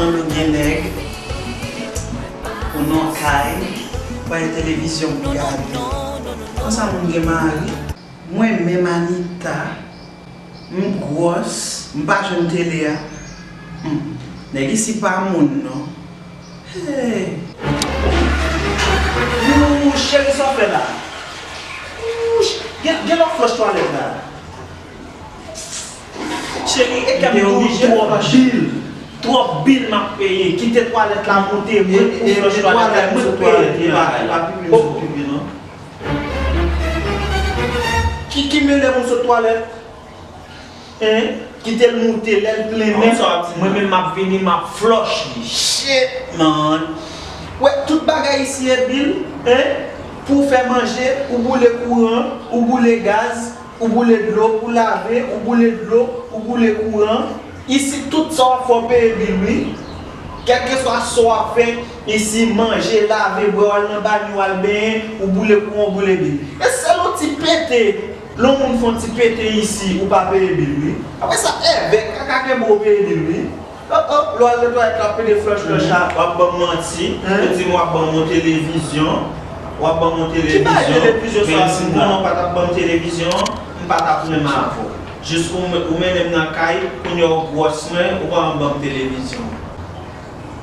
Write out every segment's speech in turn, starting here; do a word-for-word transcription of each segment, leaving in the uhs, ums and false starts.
Ou gen nèg, ou nan kay, ou pa gen televizyon pou gade. Konsa moun gen mari. Mwen menm Anita, m gwòs, m pa jwenn tele a. Hmm. Nèg isi pa moun non. Hey. Wouch, cheri, sa w fè la? Wouch, gen, gen lòt flòch twalèt la. Cheri, e kè m di w twòp bil. Twòp bil m ap peye. Kite twalèt la moute, mwen pou flòch twalèt la, mwen peye. Epa, epa pipi m sot pipi non. Ki, ki mele moun sot twalèt? Hein? Kite l moute, lè l plen menm, mwen menm m ap vini, m ap flòch li. Shit, man. Wè, tout bagay isi e bil, hein? Pou w fè manje, ou boule kouran, ou boule gaz, ou boule dlo, ou lave, ou boule dlo, ou boule kouran. Isi, tout sa w ap fè, w peye bil, wi. Kèlkeswa sa w ap fè, isi, manje, lave, bwè, w al nan banyo, w al benyen, ou boule kouran, ou boule bil. E sèl yon ti pete, lè yon moun fè yon ti pete isi, ou pa peye bil, wi. Apre sa, èvè, kaka kenbe w peye bil, wi. Oh, oh, lè w al netwaye twalèt la, w ap pede flòch, flòch la. W ap ban m manti, ou di m w ap ban m yon televizyon, w ap ban m yon televizyon, men si m konnen w pa t ap ban m televizyon an, m pa t ap menm avè w. Jis ou, ou mennen m nan kay, kounye a w gwòs mwen, ou pa menm ban m televizyon.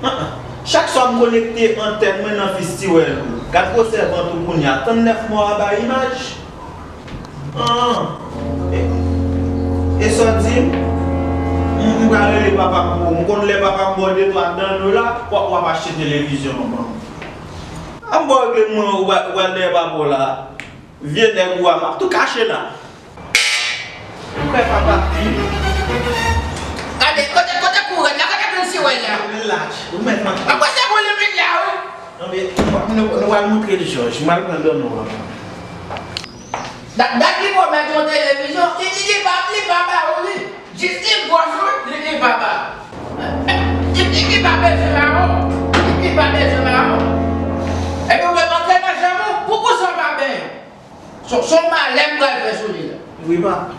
An, an. Chak swa m konekte antèn mwen nan fistiwèl ou. Gad gwosè vant ou kounye a. Tann nèf mwa a bay imaj. An, an. E, e sa w di m? M, m pral rele papa m pou ou. M konn lè papa m ba w de twa danno la, w ap, w ap achte televizyon an ban m. An ba w regle mwen, ou pral, ou pral dèyè papa w la. Vye nèg ou a, m ap tou kache la. Ou kwè papa pi? Gade, kote, kote kourèt la, kote plensiwèl la? Ou mèt nan. Apa se pou li vin la, wi. Non, men, nou, nou al montre l Jòj. M al pran danno an. Dat, dat li pwomèt yon televizyon, li, li, li pa, li pa ba ou li. Jis li gwòs, wi, li, li pa ba. Li, li, li pa bezwen mawon. Li, li pa bezwen mawon. Epi ou menm antre nan janm ou, pou kousa w pa benyen. Se, se yon malè m pral fè sou li la. Wi, papa.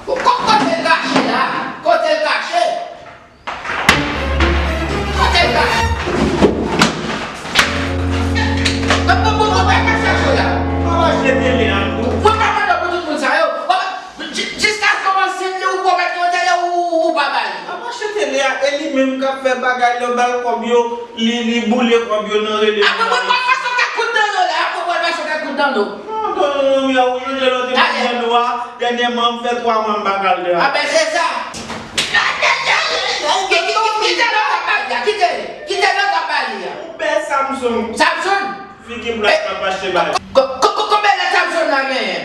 Ko-, ko-, kote l kache la? Kote l kache? Kote l kache? Bon, bon, bon, bon, pa, pa chache w la. Papa, jete tele a, non. Mwen pa mande pou tout moun sa yo. Papa, ji-, jiskaske w ansenm li, ou pwomèt li yon tele, ou, ou, ou pa ba li. Papa, jete tele a, e li menm k ap fè bagay, lè w ba l kòb yo, li, li boule kòb yo nan rele. Apre, mwen pa, pa choke kout dan nou la, apre, mwen pa choke kout dan nou. Non, non, non, non, ou chanje lòt moun nan nou a. Dènyèman, m fè twa mwa m pa kal de a. A ben, se sa. Kite, kite, kite lòt ap pale a, kite, kite lòt ap pale a. Ou pè Samson. Samson? Figi m plat m ap achte ba li. Ko-, ko-, ko-, konbyen lèt Samson nan genyen?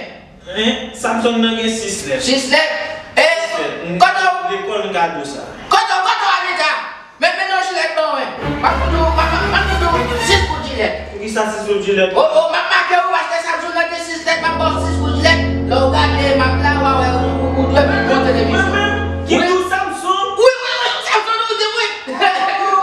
Hein? Samson nan gen sis lèt. Sis lèt? E, sis lèt. Kote w? Lekòl n ka di w sa. Kote w, kote w abite a? Men, men yon jilèt ban mwen. M ap fout ou, m ap, m ap fout ou sis kout jilèt. Poukisa sis kout jilèt? O, o, m ap make ou paske Samson nan gen sis lèt, m ap ba w sis kout jilèt. Lè w gade map la, w a wè ou, ou, ou dwe pran yon televizyon. Mwen menm? Ki tou Samson? Wi, wi, wi, Samson ou di wi. O, o, o,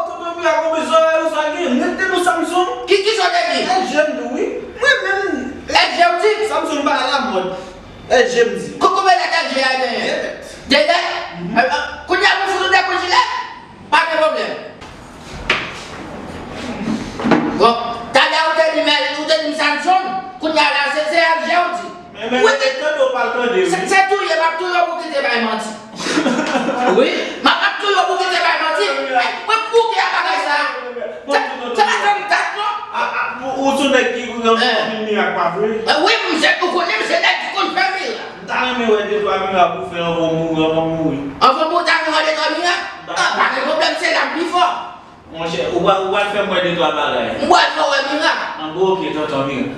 tonton Mira, konbyen zòrèy ou sa gen? Mwen te tou Samson. Ki, ki sa w te di? L G m tou wi. Mwen menm. L G ou di? Samson pa alamòd. L G m di. Ko-, konbyen lèt L G a genyen? De lèt. De lèt? Mhm. Ebyen, kounye a pou fout ou de kout jilèt? Pa gen pwoblèm. Bon, talè ou te di m, ou te di m Samson, kounye a la, se, se L G ou di. Men, men, wi, men, tande ou pa tande, wi. Se, se touye, m ap touye w pou kite bay manti. Wi, m ap, m ap touye w pou kite bay manti. Ay, mwen bouke a bagay sa. Sa, sa pa fè m dat, non. A, a, ou, ou se nèg ki konn fè mirak, pa vre? Wi, m se, ou konnen m se nèg ki konn fè mirak. M ta renmen wè de twa mirak ou fè anvan w mouri, anvan m mouri. Anvan m mouri, w ta renmen wè de twa mirak? Ah, pa gen pwoblèm, se la m pi fò. Monchè, ou pral, ou pral fè m wè de twa bagay. M pral fè w wè mirak. An bon, oke, tonton mirak.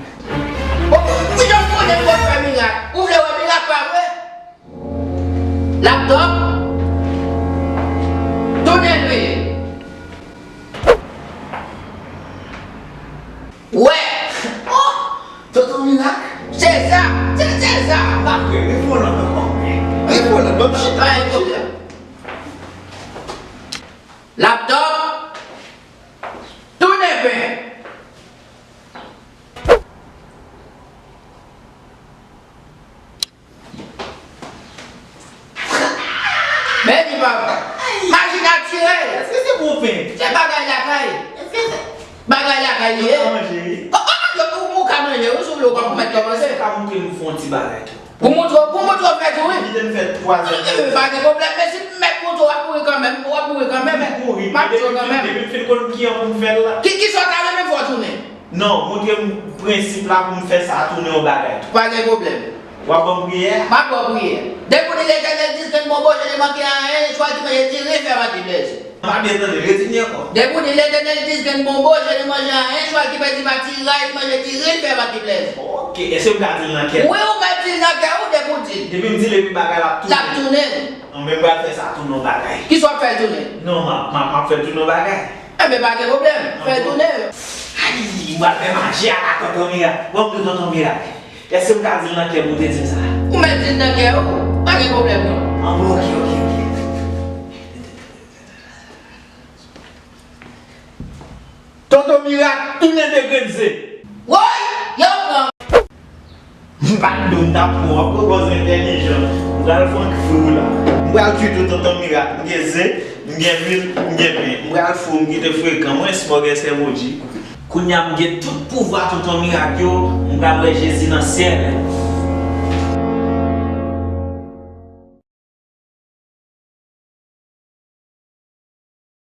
Bon, bon, kijan m konnen m konn fè mirak? Ou vle wè mirak, pa vre? Laptòp. Tounen l veye. Wè. Oh! Tonton mirak. Se sa. Se, se sa. Pa vre, refè w lòt ankò. Refè w lòt, ban m chita. Ay, chita. Laptòp, tounen pen. Men li pa bon. Maji Koupe. Se bagay lakay. Bagay lakay li ye. Ou ka manje, wi. Ou, ou, ou ka manje, wi, si w vle, ou ka pwomèt kòmanse. Ou ka montre m fè yon ti bagay tou. Pou montre, pou montre w fè tou, wi. Kite m fè twa zèf. Ebyen, pa gen pwoblèm, men si m mèt montre w, w ap mouri kanmenm, w ap mouri kanmenm. M ap di w kanmenm. Depi m fin konn kijan pou m fè l la. Ki, kisa w ta renmen fè w tounen? Non, montre m prensip la pou m fè sa tounen yon bagay tou. Pa gen pwoblèm. W ap ban m priyè a? M ap ba w priyè. Depi w di Letènèl Dizgrenn Bonbo, je ne manque à rien, chwa ki manje diri, fè manje blèze. M pa byen tande, redi li ankò. Depi w di Letènèl Dizgrenn Bonbo, je ne manque à rien, chwa ki pèdi matiray, li manje diri, li fè manje blèze. Ok, èske m ka di l nan kè m? Wi, ou mèt di l nan kè w, depi w di l. Depi m di l, epi bagay la ap tounen. L ap tounen. Anben, m pral fè sa tounen yon bagay. Kisa w ap fè l tounen? Non, m ap, m ap, m ap fè l tounen yon bagay. Enben, pa gen pwoblèm. Fè l tounen. Ay, m pral fè manje a la, tonton Mirak. Ban m di tonton Mirak. Èske m ka di l nan kè m ou te di m sa? Ou mèt di l nan kè w. Pa gen pwoblèm, non. Anben, ok, ok, ok. Tonton Mirak tounen de grenn ze. Woy! Yo pran. M pa t dwe, m t ap pran w, w ap pran bòz entèlijan. M pral fè w fri w la. M pral kwit ou, tonton Mirak. M gen ze, m gen lwil, m gen pen. M pral fri w, m kite frekan. Mwen smòg èsè bondji. Kounye a m gen tout pouvwa tonton Mirak yo, m pral wè Jezi nan syèl.